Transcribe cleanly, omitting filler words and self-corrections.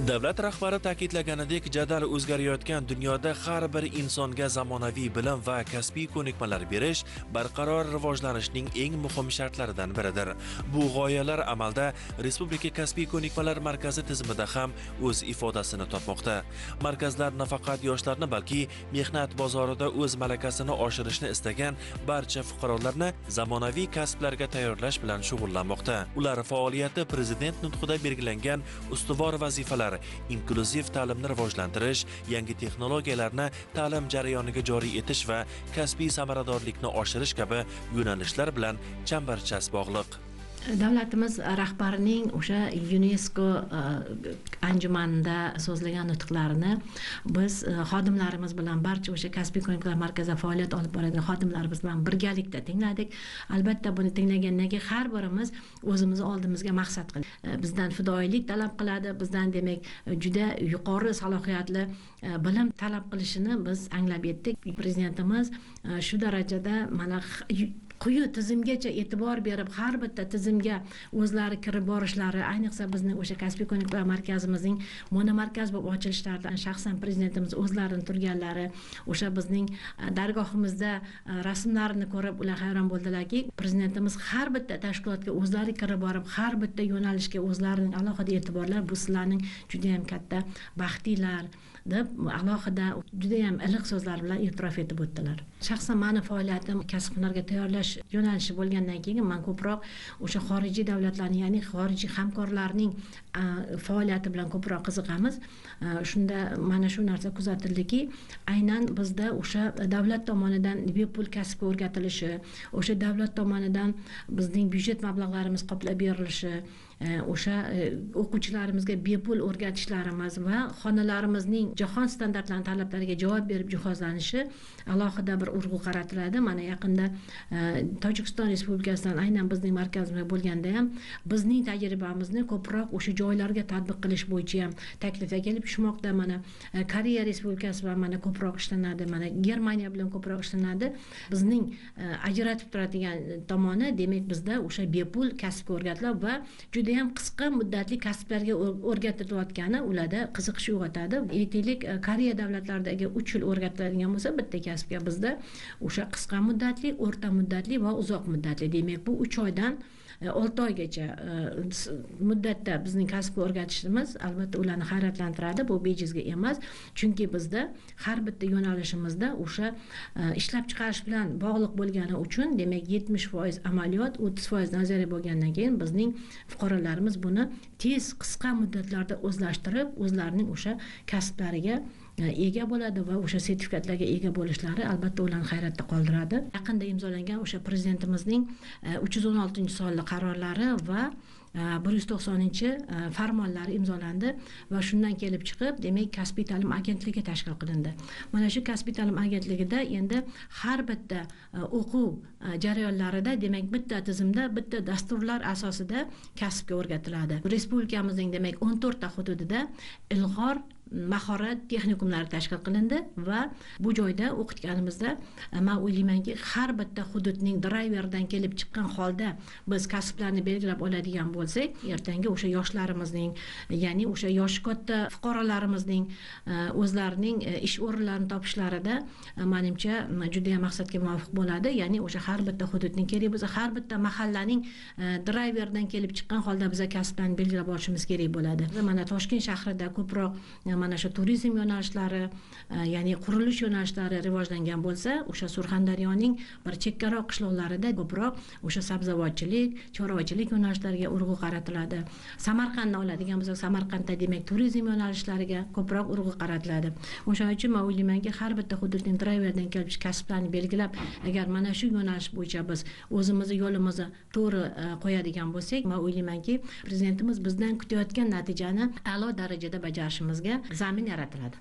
Davlat rahbari ta'kidlaganidek, jadal o'zgarayotgan dunyoda har bir insonga zamonaviy bilim va kasbiy ko'nikmalar berish barqaror rivojlanishning eng muhim shartlaridan biridir. Bu g'oyalar amalda Respublika kasbiy ko'nikmalar markazi tizimida ham o'z ifodasini topmoqda. Markazlar nafaqat yoshlarni, balki mehnat bozorida o'z malakasini oshirishni istagan barcha fuqarolarni zamonaviy kasblarga tayyorlash bilan shug'ullanmoqda. Ular faoliyati prezident nutqida belgilangan ustuvor vazifalar, inklyuziv ta'limni rivojlantirish, yangi texnologiyalarni ta'lim jarayoniga joriy etish va kasbiy samaradorlikni oshirish kabi yo'nalishlar bilan chambarchas bog'liq. Davlatimiz rahbarining o'sha UNESCO anjumanida so'zlagan nutqlarini biz xodimlarimiz bilan, barcha o'sha kasbiy ko'nikmalar markazida faoliyat olib boradigan xodimlarimiz bilan birgalikda tingladik. Albatta buni tinglagandan keyin har birimiz o'zimizni oldimizga maqsad qildik. Bizdan fidoyilik talab qiladi, bizdan demak juda yuqori salohiyatli bilim talab qilishini biz anglab yetdik. Prezidentimiz shu darajada mana quyi tizimgacha e'tibor berib, har bitta tizimga o'zlari kirib borishlari, ayniqsa bizning o'sha kasbiy ko'nikmalar markazimizning monomarkaz bo'lib ochilishlaridan shaxsan prezidentimiz o'zlarini turganlari, o'sha bizning dargohimizda rasmlarini ko'rib ular hayron bo'ldilarki, prezidentimiz har bitta tashkilotga o'zlari kirib borib, har bitta yo'nalishga o'zlarining alohida e'tiborlar, bu sizlarning juda ham katta baxtinglar deb alohida juda ham iliq so'zlar bilan e'tirof etib o'tdilar. Shaxsan meni faoliyatim kasb hunarga tayyorlash yo'nalishi bo'lgandan keyin men ko'proq o'sha xorijiy davlatlarning, ya'ni xorijiy hamkorlarning faoliyati bilan ko'proq qiziqamiz. Shunda mana shu narsa kuzatildiki, aynan bizda o'sha davlat tomonidan bepul kasbga o'rgatilishi, o'sha davlat tomonidan bizning byudjet mablag'larimiz qoplab berilishi, o'sha o'quvchilarimizga bepul o'rgatishlarimiz va xonalarimizning jahon standartlari talablariga javob berib jihozlanishi alohida bir urg'u qaratiladi. Mana yaqinda Tojikiston Respublikasidan aynan bizning markazimizga bo'lganda ham bizning tajribamizni ko'proq o'sha joylarga tatbiq qilish bo'yicha ham takliflar kelib tushmoqda. Mana Koreya Respublikasi bilan mana ko'proq ishlanadi, mana Germaniya bilan ko'proq ishlanadi. Bizning ajratib turadigan tomoni, demak, bizda o'sha bepul kasbga o'rgatiladi va juda ham qisqa muddatli kasblarga o'rgatilayotgani ularda qiziqish uyg'otadi. Aytaylik, Koreya davlatlaridagi 3 yil o'rgatiladigan bo'lsa bitta kasbga, bizda o'sha qisqa muddatli, o'rta muddatli va uzoq muddatli. Demak, bu 3 oydan 6 oygacha muddatda bizning kasbga o'rgatishimiz albatta ularni hayratlantiradi. Bu bejizga emas, chunki bizda har bitta yo'nalishimizda o'sha ishlab chiqarish bilan bog'liq bo'lgani uchun, demak, 70% amaliyot, 30% nazariya bo'lgandan keyin bizning fuqarolarimiz buni tez, qisqa muddatlarda o'zlashtirib, o'zlarining o'sha kasblariga ega bo'ladi va o'sha sertifikatlarga ega bo'lishlari albatta ularni hayratda qoldiradi. Yaqinda imzolangan o'sha prezidentimizning 316-sonli qarorlari va 190 farmonlari imzolandi va shundan kelib chiqib, demak, kasbiy ta'lim agentligi tashkil qilindi. Mana shu kasbiy ta'lim agentligida endi har bitta o'quv jarayonlarida, demak, bitta tizimda, bitta dasturlar asosida kasbga o'rgatiladi. Respublikamizning, demak, 14 ta hududida ilg'or mahorat texnikumlari tashkil qilindi va bu joyda o'qitganimizda men o'ylaymanki, har bitta hududning drayverdan kelib chiqqan holda biz kasblarni belgilab oladigan bo'lsak, ertangi o'sha yoshlarimizning, ya'ni o'sha yoshi katta fuqarolarimizning o'zlarining ish o'rinlarini topishlarida menimcha juda ham maqsadga muvofiq bo'ladi. Ya'ni o'sha har bitta hududning kerak bo'lsa, har bitta mahallaning drayverdan kelib chiqqan holda biz kasblarni belgilab olishimiz kerak bo'ladi. Mana Toshkent shahrida ko'proq mana shu turizm yo'nalishlari, ya'ni qurilish yo'nalishlari rivojlangan bo'lsa, o'sha Surxondaryoning bir chekkaroq qishloqlarida ko'proq o'sha sabzavotchilik, chorvachilik yo'nalishlariga urg'u qaratiladi. Samarqandni oladigan bo'lsak, Samarqandda demak turizm yo'nalishlariga ko'proq urg'u qaratiladi. O'shaning uchun men o'ylaymanki, har bitta hududning drayverdan kelib chiqqan kasblarni belgilab, agar mana shu yo'nalish bo'yicha biz o'zimizni yo'limizni to'g'ri qo'yadigan bo'lsak, men o'ylaymanki, prezidentimiz bizdan kutayotgan natijani a'lo darajada bajarishimizga zamin yaratiladi.